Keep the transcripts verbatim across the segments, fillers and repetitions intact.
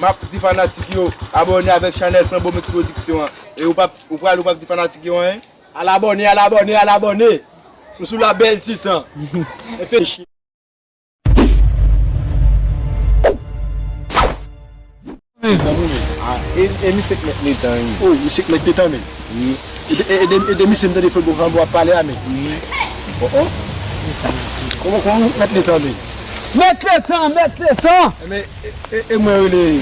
M ap di fanatik yo, abòne avèk chanèl Flanbo Mix Production an. E ou p ap, ou pral, ou p ap di fanatik yo anyen? Al abòne, al abòne, al abòne! Nou sou labèl Titan. E fè chi. Men. Ah, e, e misye k mèt letan, wi. Oh, misye k mèt letan, men. Wi. E de, e, e de, e de misye m tande Flanbo, Flanbo ap pale a, men. Wi. Oh, oh. Kòman, kòman mèt letan, men? Mèt letan, mèt letan! E, men, e, e, e mwen rele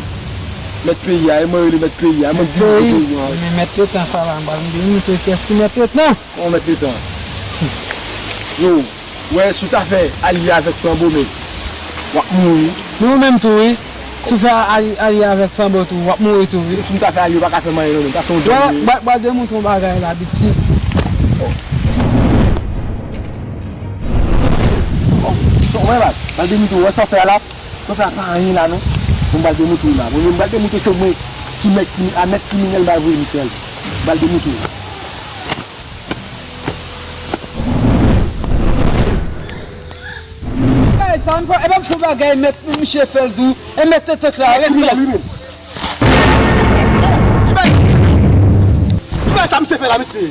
mèt peyi a, e mwen rele mèt peyi a, e mwen di mèt peyi a. Men mèt letan sa la, m pral vin montre kiyès ki mèt letan. Kòman mèt letan? Yo, wè, si w ta fè alye avèk Flanbo, men, w ap mouri. Men ou menm tou, wi. Si w fè alye, alye avèk Flanbo tou, w ap mouri tou, wi. Si m ta fè alye, w pa ka fè m anyen, non, men. Sa se yon dènye. Bwa, bwa, bwa, demoutre yon bagay la, Big T. Oh. Oh, so, wè, bwa, bwa, demoutre, wè sa w fè a la? Sa w fè a pa anyen la, non. Bon, m pral demoutre w la. Bon, m pral demoutre se mwen ki mèt, ki, a mèt kriminèl m pral voye misye ale. M pral demoutre w. Bagay sa, m fè, e pa m fè bagay, mèt, misye fè l tou, e mèt tèt la, rete. Kriminèl, wi, men. Ki bagay, ki bagay sa misye fè la, mesye?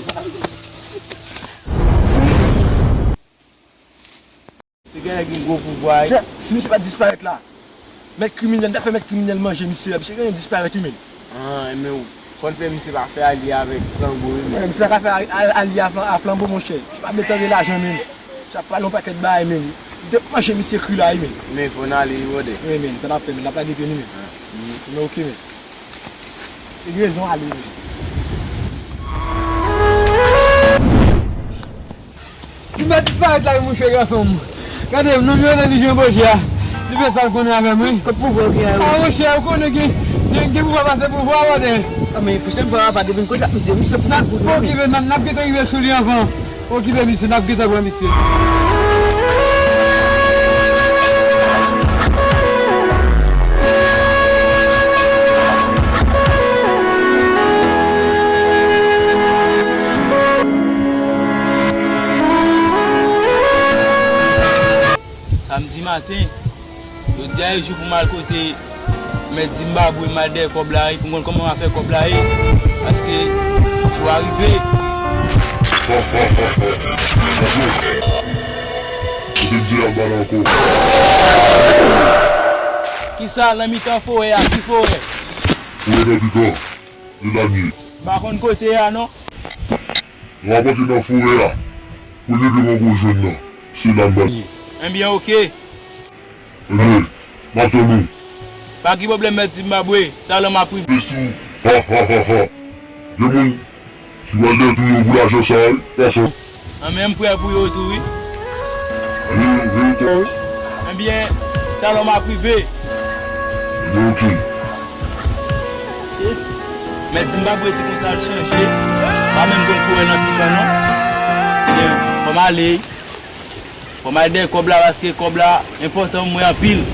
Se genlè gen gwo pouvwa, wi. Frè, si misye pa t disparèt la, mèt kriminèl, m ta fè mèt kriminèl manje misye a. Misye genlè disparèt, wi, men. Ah, men w konn fè misye pa fè alye avèk Flanbo, wi, men. Wi, misye pa ka fè a-, a-, alye a Flan-, a Flanbo, monchè. Misye pa vle tande lajan, men. Misye ap pale yon pakèt bagay, men. M te manje misye kri la, wi, men. Men, fò n ale, wi, brother. Wi, men, sa n ap fè, men. N ap lage pye nou, men. Ah. Men, ok, men. Se rezon ale, men. Ti mèt disparèt la, wi, mouche gason m. Gade, m nan mwen rele li Jan Boje a. Li fè sa l konnen avè m, wi. Kot pouvwa w gen a, wi? Ah, monchè, ou konnen gen, gen, gen pouvwa pase pouvwa, brother. Ah, men pwochèn fwa, pa depi n kontak misye, misye pou n pou nou. N ap okipe, n ap, n ap gentan rive sou li anvan. Okipe misye, n ap gentan pran misye. Samdi maten, jodi a e jou pou m al kote Mèt Zimbabwe, m al dèyè kòb la, wi, pou m konn kòman m a fè kòb la, wi, paske jou a rive. Kote m di la, m pa la ankò. Kisa nan mitan forè a? Ki forè? Forè nan mitan. Li la m ye. Pa konn kote a, non. Nou ap antre nan forè a. Premye pye mwen ko jwenn nan, se la m pral. Ebyen, oke. Ebyen, m ap tann ou. Pa gen pwoblèm, Mèt Zimbabwe. Talè m ap rive. Mesi. Ha, ha, ha, ha. Gen moun ki pral detwi yo pou lajan sa a, wi. Pase. An, men m prè pou yo tou, wi. Ebyen, oke, oke. Ebyen, talè m ap rive. Ebyen, oke. Mèt Zimbabwe di konsa l chanje. Pa menm konn forè nan pikan, non. Ebyen, fò m ale. Fò m al dèyè kòb la, paske kòb la enpòtan pou mwen anpil.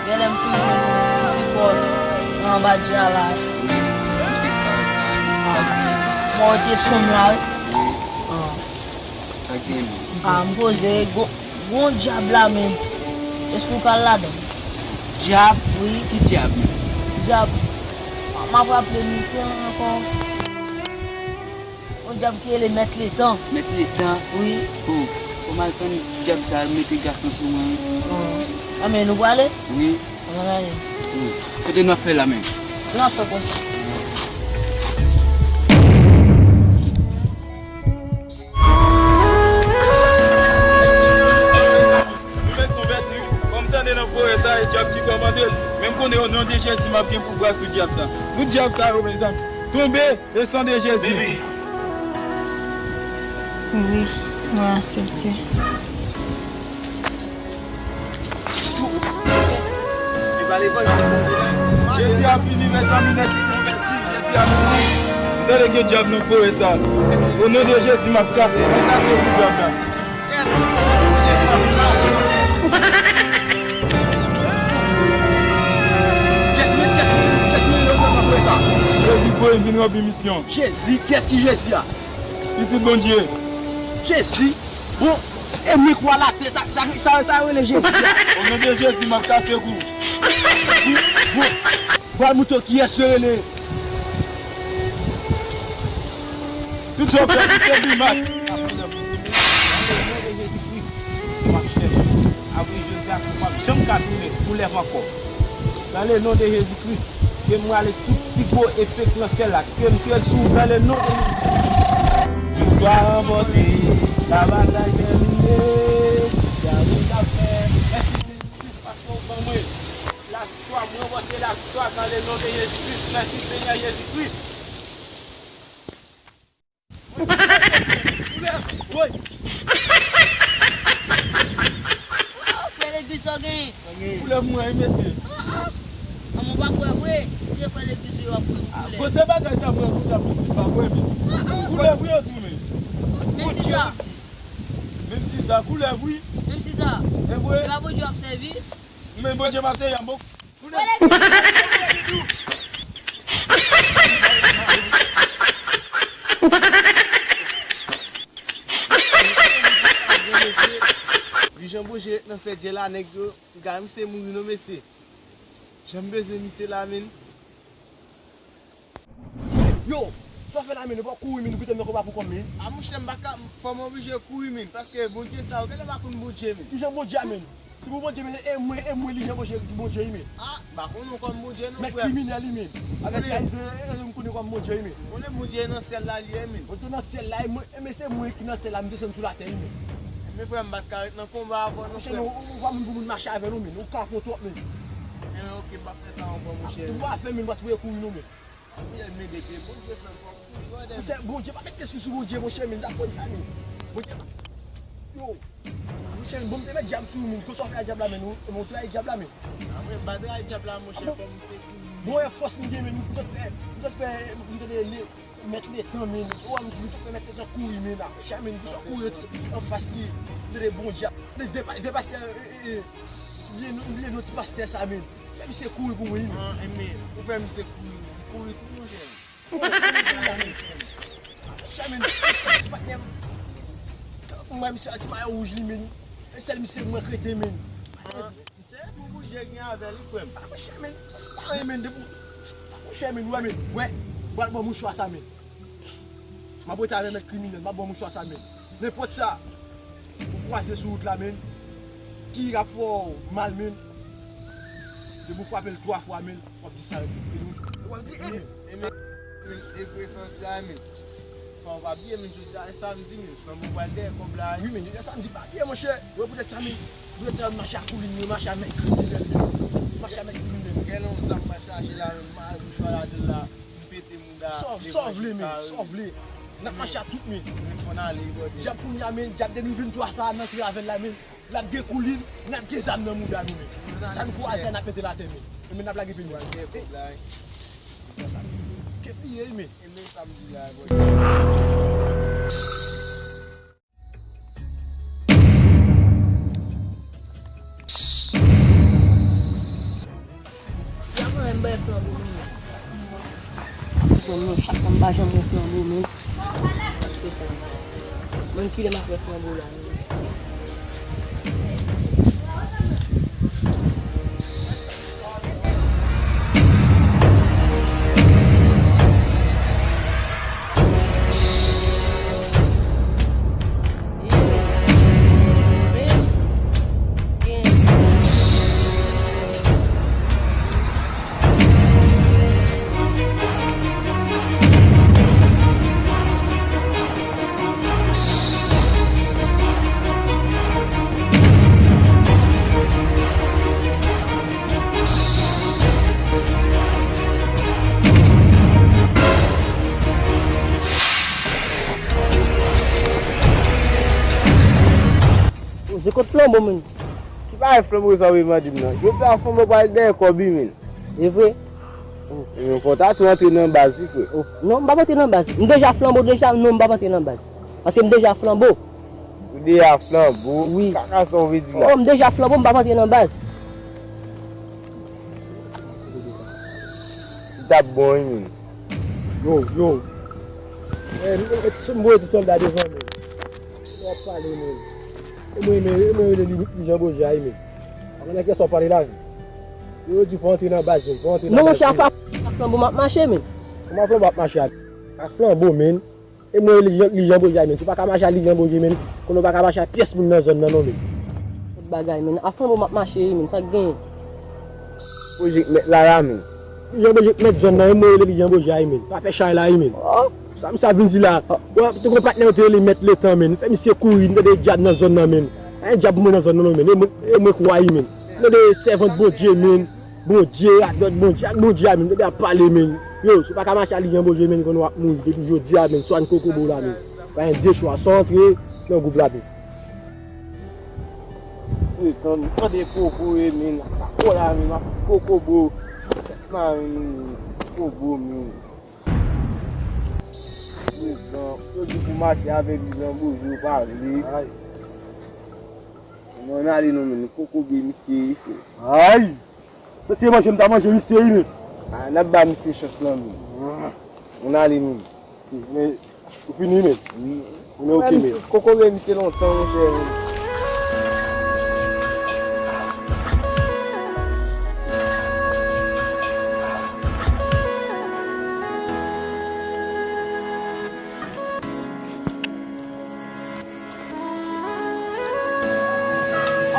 Genlè m toujou sipò anba dja la. Wi, m te fè sa. Mwen te sonm la, wi. Wi. Ah. Sa gen menm? Ah, m poze, gon, gon dyab la menm. Èske w ka al ladan? Dyab? Wi. Ki dyab menm? Dyab. M ap raple m tou ankò. Yon dyab ki rele Mèt Letan. Mèt Letan? Wi. Oh, fò m al tann dyab sa al mete gason sou mwen, wi. Oh. Anben, nou prale? Wi. Ann ale. Wi. Kote nou ap fè la menm? Nou ap fè konsa. Nou mèt konvèti, wi. Fò m tande nan forè sa, e dyab ki kòmande l. Men m konnen o non de Jezi, m ap gen pouvwa sou dyab sa. Tout dyab sa yo, mezanmi, tonbe! Le sang de Jésus. Baby. Wi. Mwen aksepte. Jezi a vini, mezanmi, nèg ki konvèti, Jezi a vini. M tande gen dyab nan forè sa. O non de Jezi, m ap kase, m ap kase pou dyab la. Jezi voye m vin ranpli misyon. Jezi, kiyès ki Jezi a? Pitit Bondye. Jezi? Bon, e mwen kwa latè, sa, sa, sa, sa yo rele Jezi a. O non de Jezi, m ap kase kou. Bon, bon, ba mouton kiyès yo rele. Tout sa w fè, tout se grimas. Nan non de Jezi Kris, w ap chèche. Apre jodi a, ou p ap janm ka tounen koulèv ankò. Nan le non de Jezi Kris, ke m rale tout pi gwo epe k nan syèl la, ke m tire l sou ou nan le non de Jezi. Viktwa ranpòte, labatay tèmine, Jezi a vin ap fè. Mèsi Jezi Kris, paske w ban mwen laviktwa, mwen ranpòte laviktwa nan le non de Jezi Kris. Mèsi Senyè Jezi Kris. Woy! Frè Legliz, sa w genyen? Koulèv mwen, wi, mesye. An, mwen pa kwè vre. Si se frè Legliz yo ap voye yon koulèv. Bon, se bagay sa mwen, koulèv mwen, pa kwè, men. Koulèv wi yo di, men. Menm si sa. Menm si sa, koulèv wi. Menm si sa. E vre. E pa Bondye w ap sèvi. Men Bondye m ap sèvi a, bon. Jan Bondye ret nan fè djè la, nèg yo, gade misye mouri non, mesye. Jan m bezwen misye la, menn. Yo, sa w fè la, menn, ou pa kouri, menn, ou kite m nan konba pou kò m, menn. A, monchè, m pa ka, fò m oblije kouri, menn, paske Bondye sa, ou genlè pa konn Bondye, menn. Kijan Bondye a, menn? Se pou Bondye, menn, e mwen, e mwen, li jan Bondye, Bondye, wi, menn. A, m pa konn ou kòm Bondye, non, frè m. Mèt kriminèl, wi, menn. Avèk trayizon, e, e, m konnen kòm Bondye, wi, menn. Ou konnen Bondye nan syèl la, li ye, menn. Bondye nan syèl la, e mwen, e, men se mwen ki nan syèl la, m desann sou latè, wi, menn. Men frè m, m pa t ka ret nan konba avè w, non, frè m. Monchè, non, ou, ou pa moun pou moun mache avè l, non, menn. Ou kapon twòp, menn. Enben, oke, m p ap fè sa ankò, monchè. Ou pa fè, menn, paske ou kouri, non, menn. Wi, men depi Bondye fè m fò m kouri, brother. Monchè, Bondye pa mete sou sou Bondye, monchè, men, n ap konn sa, men. Bondye pa, yo, monchè, bon, m te met dyab sou ou, men, konsa w fè a dyab la, men, ou, ou trayi dyab la, men. A, mwen pa trayi dyab la, monchè, fò m te kouri. Bon, e fòs m gen, men, m sot fè, m sot fè, m te le, mèt letan, men, ou wè, m sot fè mèt letan kouri, men, a, monchè, men, konsa w kouri, anfas li, m te Bondye, vye, vye pastè, e, e, e, bliye non, bliye non ti pastè sa, men. Fè misye kouri pou mwen, wi. An, enben, ou fè misye kouri, kouri tou, monchè. Kouri, kouri, kouri la, men. Monchè, men, ti patnè m. Mwen, misye a ti mayo wouj li, men. E sèl misye mwen k rete, men. An, se pou bouje gen avè li, frè m. A, monchè, men. Pa anyen, men, depi, monchè, men, wè, men. Wè, pral ban mouchwa sa, men. M ap rete avè mèt kriminèl, m ap ban mouchwa sa, men. Nenpòt sa ou kwaze sou wout la, men, ki ap fè w mal, men, depi w frape l twa fwa, men, w ap disparèt. E w ap di, e, men, men, men, e presyon sa, men. Fò w pa bliye, men, jodi a, e samdi, men, fò m pral dèyè kòb la, wi, men, jodi a samdi, pa bliye, monchè. Wè, poutèt sa, men, poutèt sa, mache ak koulin, men, mache ak mèt kriminèl, men. Mache ak mèt kriminèl. Gen yon zam m al chache la, men, m al mouchwa ladan l la. M pete mouda. Sa w vle, men, sa w vle. N ap mache ak tout, men. Men fò n ale, brother. Dyab kounye a, men, dyab de mil venntwa sa a nan travèl la, men. N ap gen koulin, n ap gen zam nan mouda nou, men. Sa n kwaze a, n ap mete l atè, men. E men n ap lage peyi. Kèt li ye, men. E men samdi la, brother. Yaman, m bay flanbo, men. Bon, men chak fwa m pa janm wè flanbo, men. Mwen kilè m ap wè flanbo la, men. Se kot flanbo, menm? Ki bagay flanbo sa w vin mande m nan? Jodi a flanbo pral dèyè kòb wi, menm. E vre? Ebyen, fò w ta tou antre nan baz wi, frè. Oh, non, m p ap antre nan baz. M deja flanbo deja, non, m p ap antre nan baz. Paske m deja flanbo. Ou deja flanbo? Wi. Kaka sa w vle di la? Oh, m deja flanbo, m p ap antre nan baz. Li t ap bon wi, menm. Yo, yo. Eh, m, m, m voye ti sòlda devan, menm. Kote w ap pale, menm? E mwen, e mwen, e mwen rele li, li Janbo Jay, menm. A konnen kiyès w ap pale la, menm? Yo di fò antre nan baz, menm. Fò antre nan baz, menm. Non, monchè, a flanbo m ap mache, menm. Kòman flanbo ap mache a? A flanbo, menm. E mwen, li Jan, li Janbo Jay, menm. Si w pa ka mache a li Janbo Jay, menm, konnen w pa ka mache a pyès moun nan zòn nan, non, menm. Tout bagay, menm. A flanbo m ap mache, menm. Sa k genyen? Pwojè k mèt la la, menm. Li Janbo Jay k mèt zòn nan, e mwen, rele li Janbo Jay, menm. Pa fè chay la, wi, menm. Oh. Sa misye ap vin di la. Oh. Wè, te gon patnè w te rele mèt letan, menm. Fè misye kouri, m tande dyab nan zòn nan, menm. Pa gen dyab pou mwen nan zòn nan, non, menm. E mwen, e mwen k wa, wi, menm. M tande sèvant Bondye, menm. Bondye, ak lòt Bondye, ak Bondye a menm, depi ap pale menm. Yo, si w pa ka mache a li Janbo Jay menm, konnen w ap mouri depi jodi a menm, swa n kokobe w la menm. Pa gen de chwa, swa w antre nan gwoup la menm. Wi, tann, tande kokobe menm, ap kokobe la menm, ap kokobe w. Tèt mare menm, kokobe w menm. Wi, tann, yo di pou mache avèk li Janbo Jay, ou pa vle. Ay. Bon, ann ale non, menm, nou kokobe misye, wi, frè. Ay! Mesye manje m ta manje misye, wi, menm. A, n ap ba misye chans lan, menm. Ah. Ann ale, menm. Men, ou fini, menm? Wi. Ou oke, menm. Kokobe misye lontan, monchè, menm.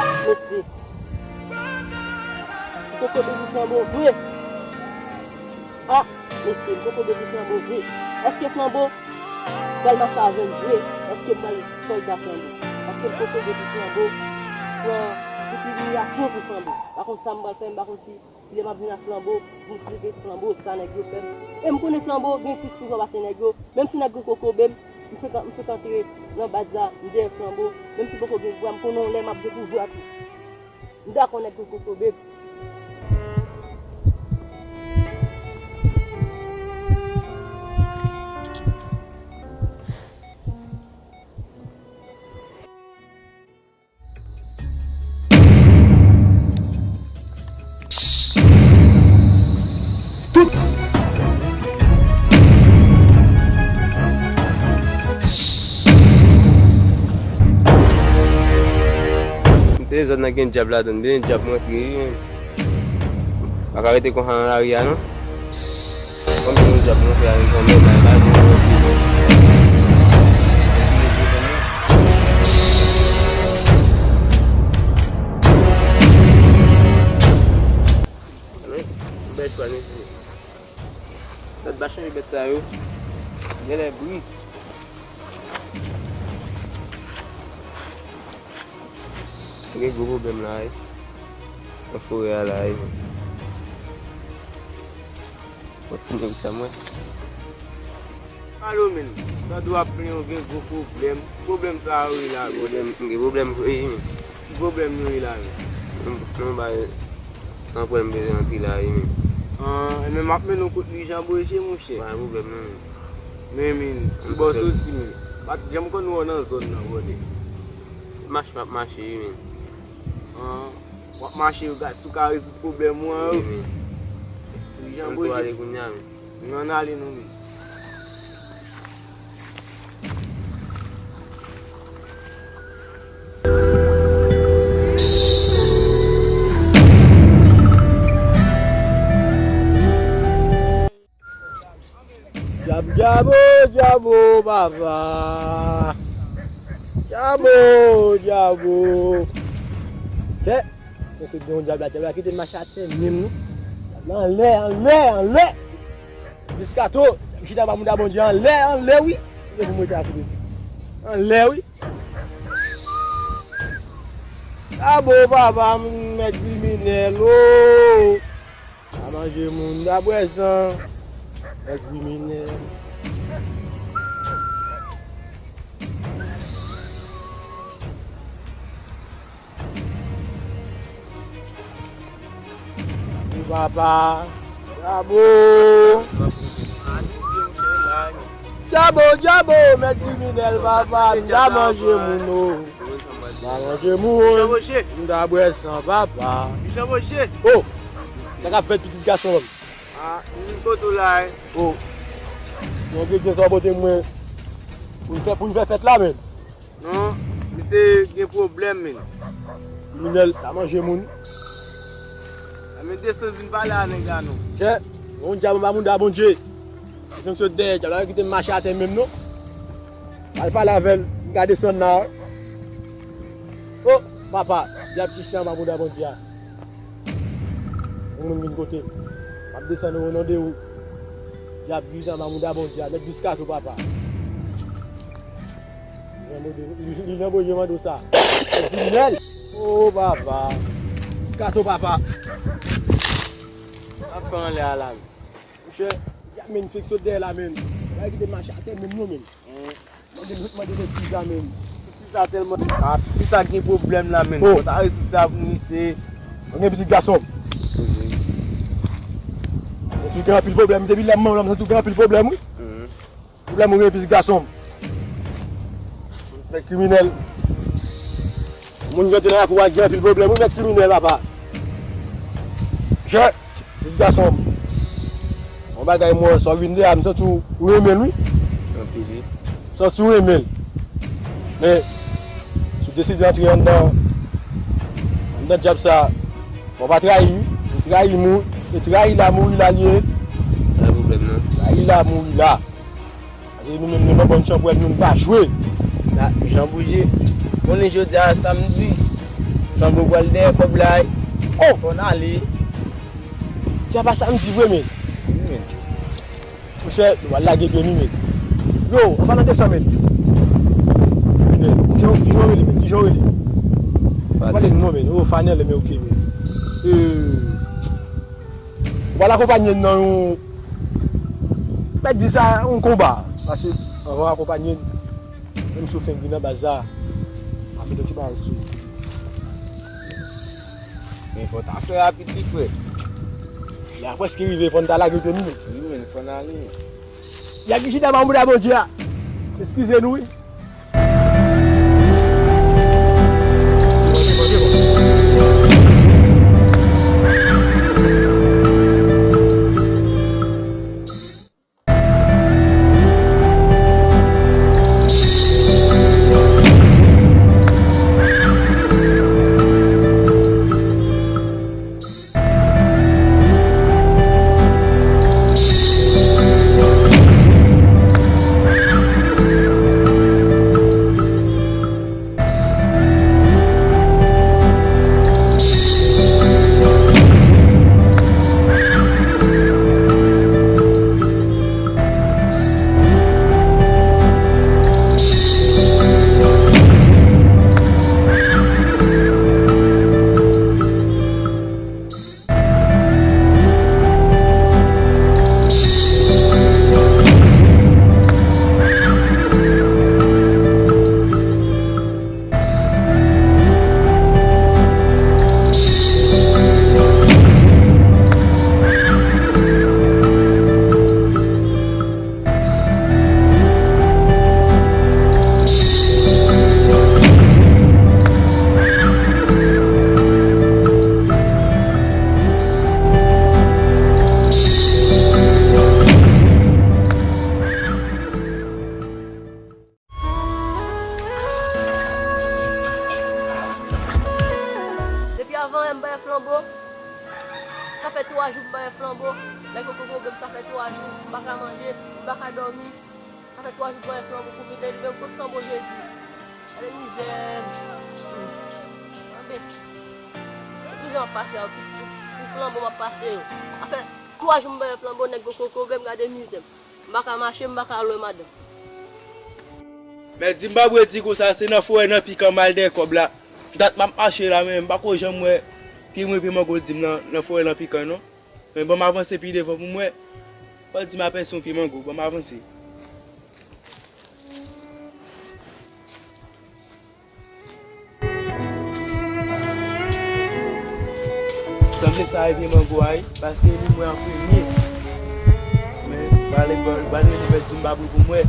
Ah, mesye. M kokobe pou flanbo vre. Ah, mesye, m kokobe pou flanbo vre. Èske flanbo pral mache avè m vre? Èske m pral sòlda flanbo? Paske m kokobe pou flanbo pran, pou ilimyasyon pou flanbo. Pa konn sa m pral fè, m pa konn si Lè m ap vin ak flanbo, m swive flanbo, sa nèg yo fè m. E m konnen flanbo gen plis pouvwa pase nèg yo. Menm si nèg yo kokobe m, m fenk, m fenk antre nan baz la, m dèyè flanbo. Menm si poko gen pouvwa, m konnen yon lè m ap gen pouvwa tou. M dakò nèg yo kokobe m. M te zòn nan gen dyab ladan, m te gen dyab mwen kreye. Pa ka rete konsa nan lari a, non. Konbyen moun dyab mwen fè avèk yon mèt la, la, mwen, mwen, mwen. Bèt pa nèt. Bèt pa chanje bèt sa yo. Genlè bri. Gen gwo pwoblèm la, wi. Nan forè a la, wi. Kontinye wi sa mwen. Alo, men. Tande w ap plenyen w gen gwo pwoblèm. Pwoblèm sa a, wi, la, wi. Pwoblèm, gen pwoblèm vre, wi. Ki pwoblèm nou ye la, men? Nou, nou bay san pwen m bezwen antre la, wi, men. An, men m ap mennen w kot Louis Jean Boyer, monchè. Pa gen pwoblèm, non, men. Men, men, ki bò w soti, men? Pa t janm konn wè w nan zòn nan, brother. Mache m ap mache, wi, men. An, w ap mache, yo gad si w ka rezoud pwoblèm ou an, wi, men. Jan Bojè. Ann tou ale kounye a, men. Ann ale non, men. Dyab, dyab, o, dyab, o, papa. Dyab, o, dyab, o. Kè, mwen te gen yon dyab la, dyab la kite m mache atè menm, non. Dyab la anlè, anlè, anlè. Miskato, m chita ba mouda Bondye anlè, anlè, wi. Kite pou m rete asou de. Anlè, wi. Dyab, o, papa, m mèt kriminèl, o. Pa manje moun, daprè jan, nèg kriminèl. Papa, dyabo. Dyabo, dyabo, mèt kriminèl, papa, m ta manje moun o. M ta manje moun, m ta bwè san, papa. O, sa k ap fèt, pitit gason m? A, m vin kote w la, wi. O, yon grenn sa w pote mwen pou n fè, pou n fè fèt la, menm. Non, misye gen pwoblèm, menm. Kriminèl, ta manje moun. A, men desann vin pale a nèg la, non. Chè, yon dyab anba mouda Bondye. Misye m sot dèyè dyab la, kite m mache atè menm, non. Al pale avè l, m ka desann la. O, papa, dyab ki chita anba mouda Bondye a. Yon moun vin kote m. M ap desann o non de ou. Dyab ki chita anba mouda Bondye a, mèt jiskato, papa. Li nan bòdye mande w sa. Kriminèl. O, papa. Jiskato, papa. Sa ap fè anlè a la, menm? Monchè, dyab, menm, fèk sot dèyè la, menm. Bagay kite mache atè menm, non, menm. Mande, mande eskiz la, menm. Eskiz la tèlman. A, pitit sa gen pwoblèm la, menm. O. Fò ta rezoud sa pou nou eseye. Mwen gen pitit gason m. Mwen tou gen anpil pwoblèm. Depi lè m manman m, mwen tou gen anpil pwoblèm, wi. Pwoblèm ou gen pitit gason m. Nèg kriminèl. Moun ki antre nan lakou a gen anpil pwoblèm, wi, nèg kriminèl, papa. Jè, pitit gason m. Yon bagay mwen, sa w vin de a, m santi w renmen l, wi. Anpil, wi. Santi w renmen l. Men, si w deside antre anndan, anndan dyab sa, fò w pa trayi, wi. Ou trayi mou-, e trayi la, mouri la, l ye. Pa gen pwoblèm, non. Trayi la, mouri la. Paske nou menm, nou nan bòn chanpwèl, nou, nou pa jwe. Jan bouje. Konnen jodi a samdi. Flanbo pral dèyè kòb la. O! Fò n ale. Se pa samdi vre, men. Wi, men. Monchè, nou pral lage pye nou, men. Yo, an palan de sa, men. Kijan, kijan w rele, men? Kijan w rele? Pale m non, men. Yo, Fanel, men, oke, men. E, ou pral akonpanye n nan yon, mèt di sa, yon konba. Paske, anvan w akonpanye n, menm si w fenk vin nan baz la, m ap mete yon ti bagay sou ou. Men fò ta fè rapid wi, frè. Lè a prèske rive, fò n ta lage pye nou, men. Wi, men, fò n ale. Dyab ki chita anba mouda Bondye a. Eskize nou, wi. Depi avan yè m pa wè Flanbo. Sa fè twa jou m pa wè Flanbo. Nèg Koko Pwoblèm, sa fè twa jou m pa ka manje, m pa ka dòmi. Sa fè twa jou m pa wè Flanbo, pou vide li menm kot Flanbo Jezi. Gade mizè. Anben, pou jan m ap pase a, pou, pou, pou Flanbo m ap pase yo. Sa fè twa jou m pa wè Flanbo, nèg Koko Pwoblèm, gade mizè m. M pa ka mache, m pa ka lwen madanm. Mèt di m pa bwè di konsa, se nan forè nan pikan m al dèyè kòb la. Dat m ap mache la, men m pako janm wè pye mwen, pye mango di m nan, nan forè nan pikan non. Men ban m avanse pi devan pou m wè. Fò di m apèsi yon pye mango, ban m avanse. Sanble sa e vye mango a wi, paske li mwen an premye. Men, pale, pale li mèt Zimbabwe pou mwen.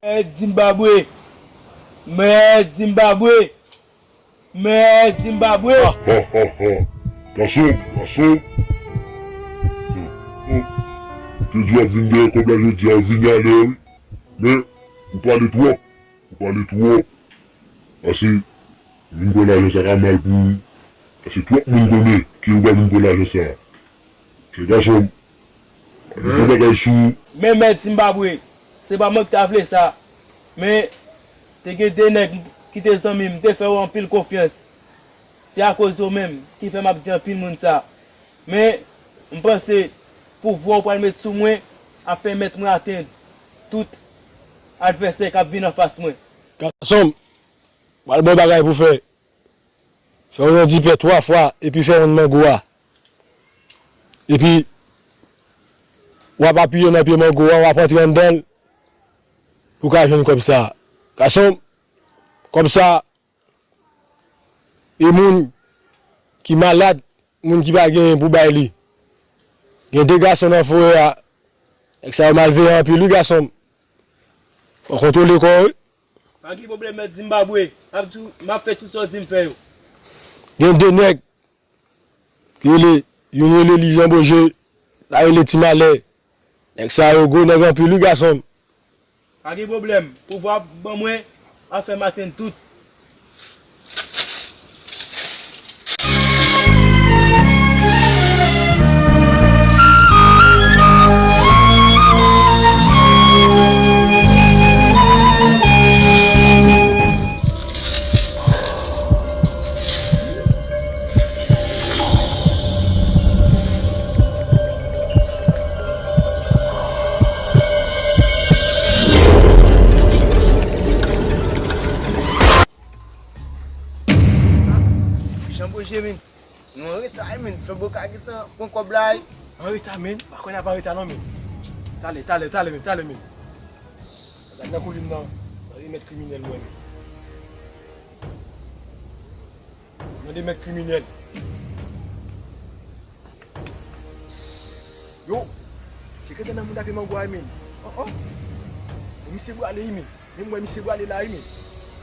Mèt Zimbabwe! Mèt Zimbabwe! Mèt Zimbabwe! Ha, ha, ha, ha. Gason, gason. Ou te di w ap vin dèyè kòb la jodi a, ou vini alè, wi. Men, ou pale twòp. Ou pale twòp. Ase, vin pran lajan sa ka mal pou ou. Ase twòp moun konnen ke ou pa vin pran lajan sa. Se gason m. Gen bagay sou ou. Men mèt Zimbabwe, se pa mwen ki ta vle sa. Men, te gen de nèg ki te zanmi m, m te fè yo anpil konfyans. Se akoz yo menm ki fè m ap di anpil moun sa. Men, m panse pouvwa w pral met sou mwen ap fè mèt mwen atenn tout advèsè k ap vin anfas mwen. Gason m, pral bon bagay pou fè. Fè yon dipè twa fwa, epi fè yon mango a. Epi, w ap apiye nan pye mango a, w ap antre anndan l, pou w ka jwenn kòb sa a. Gason m, kòb sa a, e moun ki malad, moun ki pa genyen pou bay li. Gen de gason nan forè a, nèg sa yo malveyan anpil wi gason m. Fò w kontwole kò w wi. Pa gen pwoblèm mèt Zimbabwe, m ap di w, m ap fè tout sa w di m fè yo. Gen de nèg ki rele, youn rele li Jan Boje, la rele Ti Malè. Nèg sa yo gwo nèg anpil wi gason m. Pa gen pwoblèm, pouvwa ban mwen, ap fè m atenn tout. Jan Boje, men. Nou anreta wi, men. Flanbo ka gentan pran kòb la wi. Anreta, men. Pa kwè n ap anreta non, men. Talè, talè, talè, men, talè, men. Gad nan koulin nan. Mande mèt kriminèl mwen. Mande mèt kriminèl. Yo, tcheke nan moun ap fè mango a, men. Oh, oh. Misye prale wi, men. Men m wè misye prale la wi, men.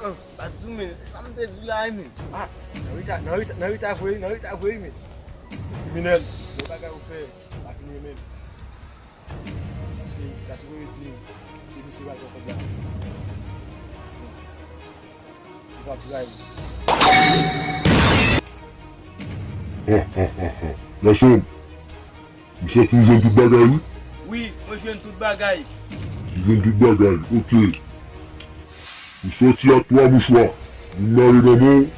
Ah, pa di w, men. Se sa m te di w la wi, men. Ah, nan reta, nan reta, nan reta vre, nan reta vre wi, men. Kriminèl, bon bagay ou fè, pa fini menm. Paske, paske yo di, se misye pral pran kòb la. Ou pa tray. Gason m, m santi w jwenn tout bagay wi. Wi, mwen jwenn tout bagay. Ou jwenn tout bagay, oke. Ou sòti ak twa mouchwa. Youn mare nan men w,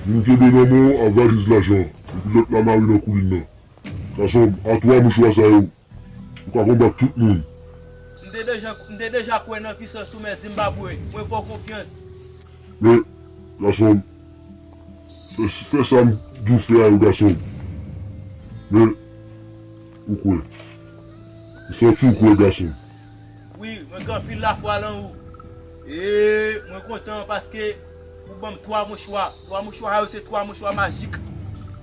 youn kenbe nan men w ak valiz lajan, epi lòt la mare nan koulin nan. Gason m, a twa mouchwa sa yo, ou ka konbat tout moun. M te deja, m te deja kwè nan pisans ou mèt Zimbabwe. Mwen fè w konfyans. Men, gason m, fè, fè sa m di w fè a yo, gason m. Men, ou kwè. M santi w kwè, gason m. Wi, mwen gen anpil lafwa lan ou. E mwen kontan paske ou ban m twa mouchwa. Twa mouchwa sa yo se twa mouchwa majik.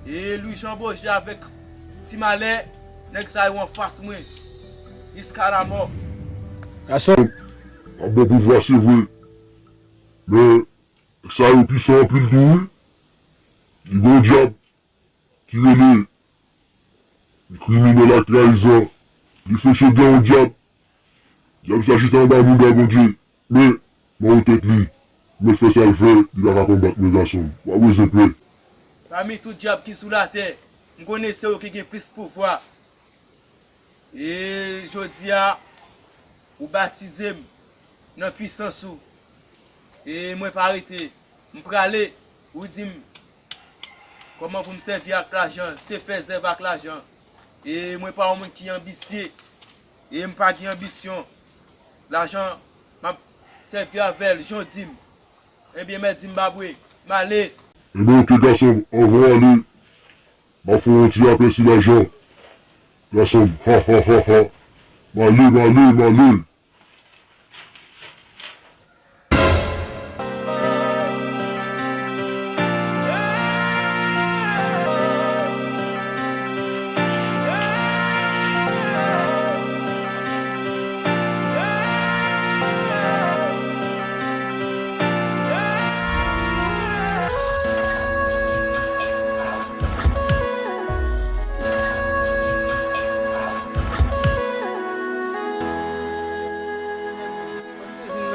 E Lwi Jan Boje avèk Ti Malè, nèg sa yo anfas mwen. Jiska lamò. Gason. Ap bon pouvwa, se vre. Men, sa yo pisan anpil tou, wi. Li gon dyab ki rele kriminèl ak trayizan. Li fè chedè yon dyab. Dyab sa chita anba mouda Bondye. Men, mawon tèt li, mèt fè sa l fè, li pa ka konbat mwen, gason m. W ap rezon pè. Pami tout dyab ki sou latè, m konnen se ou ki gen plis pouvwa. E jodi a, ou batize m nan pisans ou. E mwen pa rete, m prale, ou di m kòman pou m sèvi ak lajan, se fè zèv ak lajan. E mwen pa yon moun ki anbisye, e m pa gen anbisyon. Lajan, m ap sèvi avè l, jan w di m. Ebyen, mèt Zimbabwe, m ale. Ebyen, oke, gason, anvan w ale, m ap fè w yon ti apèsi lajan. Gason, ha, ha, ha, ha. M ale, m ale, m ale.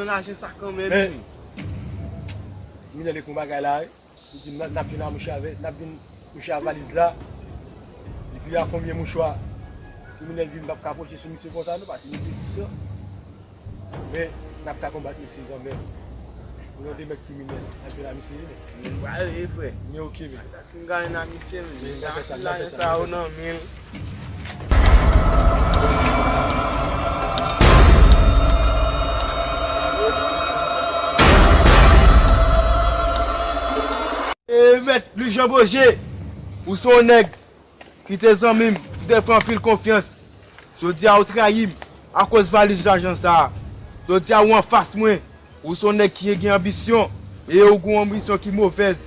Nan lajan sa kanmenm. Men, wi. Kriminèl e kon bagay la, wi. Li di n ap, n ap vin a mouche avè, n ap vin mouche a valiz la. Epi a konbyen mouchwa? Kriminèl di m p ap ka pwoche sou misye konsa non, paske misye pisan. Men, n ap ka konbat misye kanmenm. O non de mèt kriminèl, n ap vin a misye, men. Men pale, frè. Men oke, men. Asasen gade nan misye, men. Men n ap fè sa, n ap fè sa, n ap fè sa. Lajan sa yo nan men l. E, mèt Louis Jean Beaugé, ou se yon nèg ki te zanmi m, ki te fè anpil konfyans. Jodi a, ou trayi m akoz valiz lajan sa a. Jodi a, ou anfas mwen. Ou se yon nèg ki gen anbisyon, e ou gen yon anbisyon ki movèz.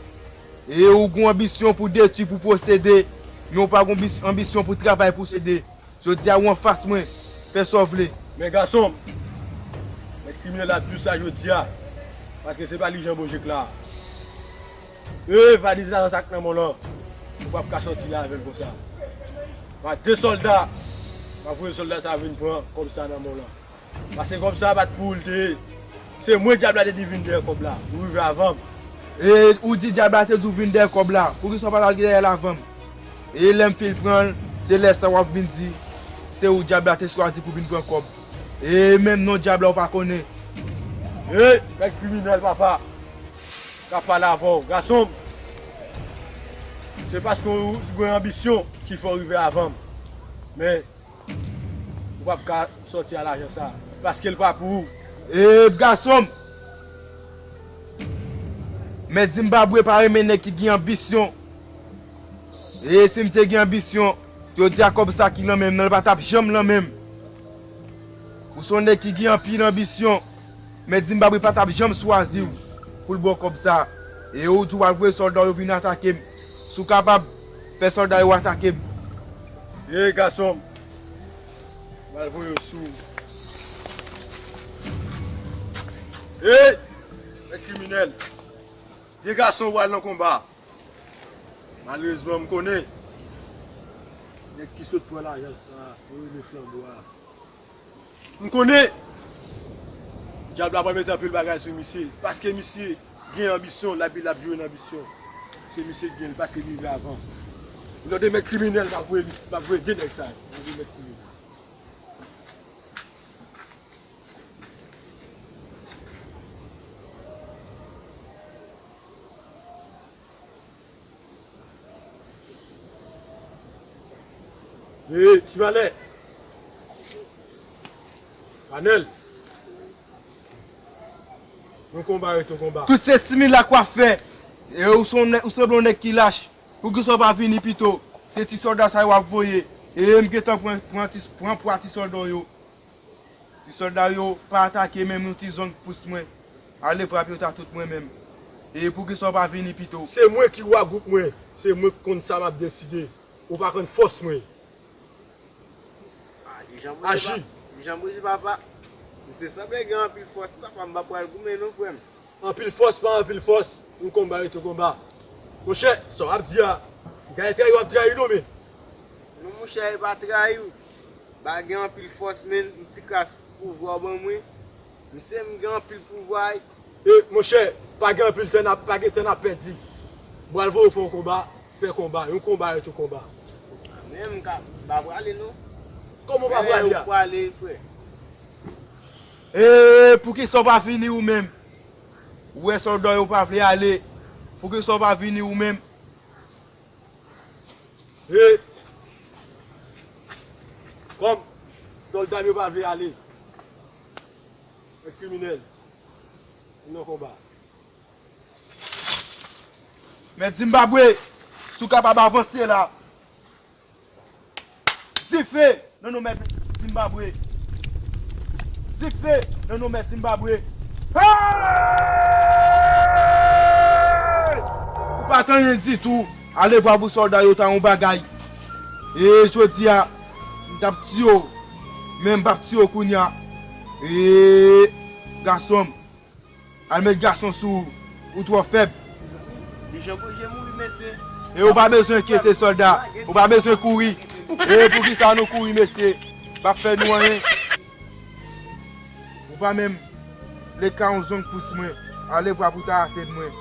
E ou gen yon anbisyon pou detwi, pou posede, men ou pa gen anbis-, anbisyon pou travay, posede. Jodi a, ou anfas mwen, fè sa w vle. Men gason m, mèt kriminèl ap di w sa jodi a, paske se pa li Jan Bojik la. E valiz lajan sa k nan men w lan, ou p ap ka sòti la avè l konsa. Pa de sòlda, m ap voye sòlda sa vin pran kòb sa nan men w lan. Paske kòb sa pa t pou ou l te ye. Se mwen dyab la te di vin dèyè kòb la. Ou rive avan m. E ou di dyab la te di w vin dèyè kòb la. Poukisa w pa t al dèyè l avan m? E lè m fin pran l, se lè sa w ap vin di se ou dyab la te chwazi pou vin pran kòb. E menm non dyab la ou pa konnen. Ey, nèg kriminèl papa k ap pale avè w, gason m. Se paske w gen anbisyon ki fè w rive avan m. Men, ou p ap ka sòti a lajan sa, paske l pa pou ou. E gason m, mèt di m Babwe pa renmen nèg ki gen anbisyon. E si m te gen anbisyon, jodi a kòb sa ki nan men m nan, l pa t ap janm nan men m. Ou se yon nèg ki gen anpil anbisyon. Mèt di m Babwe pa t ap janm chwazi w pou l ba w kòb sa. E ou di w al voye sòlda w yo vin atake m. Si w kapab, fè sòlda yo atake m. Ey, gason m, m al voye w sou. Ey, nèg kriminèl. De gason w al nan konba. Malerezman, m konnen nèg ki sot pran lajan sa, yo rele flanbo a. M konnen dyab la pral mete anpil bagay sou misye, paske misye gen anbisyon, l ap, l ap joure nan anbisyon. Se misye ki gen l, paske li rive avan. Non de mèt kriminèl, m ap voye, m ap voye de nèg sa yo. Non de mèt kriminèl. Ee, ti malè. Anèl. Yon konba rete yon konba. Tout se similak w ap fè. E ou se yon nèg, ou sanble yon nèg ki lach. Poukisa w pa vini pito? Se ti sòlda sa yo w ap voye. E m gentan pran, pran ti, pran pwa ti sòlda w yo. Ti sòlda yo pa atake menm yon ti zong pous mwen. Ale frape yo ta tout mwen menm. E poukisa w pa vini pito? Se mwen ki wa gwoup mwen. Se mwen k konn sa m ap deside. Ou pa konn fòs mwen. Ah, li jan bouje, aji. Pa-, li jan bouje, papa. Misye sanble gen anpil fòs, papa, m pa pral goumen non, frè m. Anpil fòs, pa anpil fòs, yon konba rete yon konba. Monchè, sa w ap di a, gade trayi w ap trayi nou, men. Non, monchè, e pa trayi w. Pa gen anpil fòs, men, yon ti kras pouvwa w ban mwen. Misye, m gen anpil pouvwa, wi. E, monchè, pa gen anpil tan n ap, pa gen tan n ap pèdi. M pral voye w fè yon konba, fè konba, yon konba rete yon konba. Men m ka, m pa prale non. Kòman w pa prale a? Ou prale, frè. E, poukisa w pa vini ou menm? Ou wè sòlda yo pa vle ale. Poukisa w pa vini ou menm? E, kòm sòlda m yo pa vle ale. Nèg kriminèl. Vin nan konba. Mèt Zimbabwe, si w kapab avanse la. Dife nan non mèt Zimbabwe. Dife nan non mèt Zimbabwe. Hey! Ou pa t anyen ditou. Alevwa pou sòlda yo ta yon bagay. E jodi a, m t ap tiye w. Men m p ap tiye w kounye a. E gason m. Al met gason sou ou, ou twò fèb. Li jan pou je mouri, mesye. E ou pa bezwen enkyete, sòlda. Ou pa bezwen kouri. E poukisa nou kouri, mesye? Pa fè nou anyen. Ou pa menm le ka yon zong pous mwen. Alevwa pou ta atèn mwen.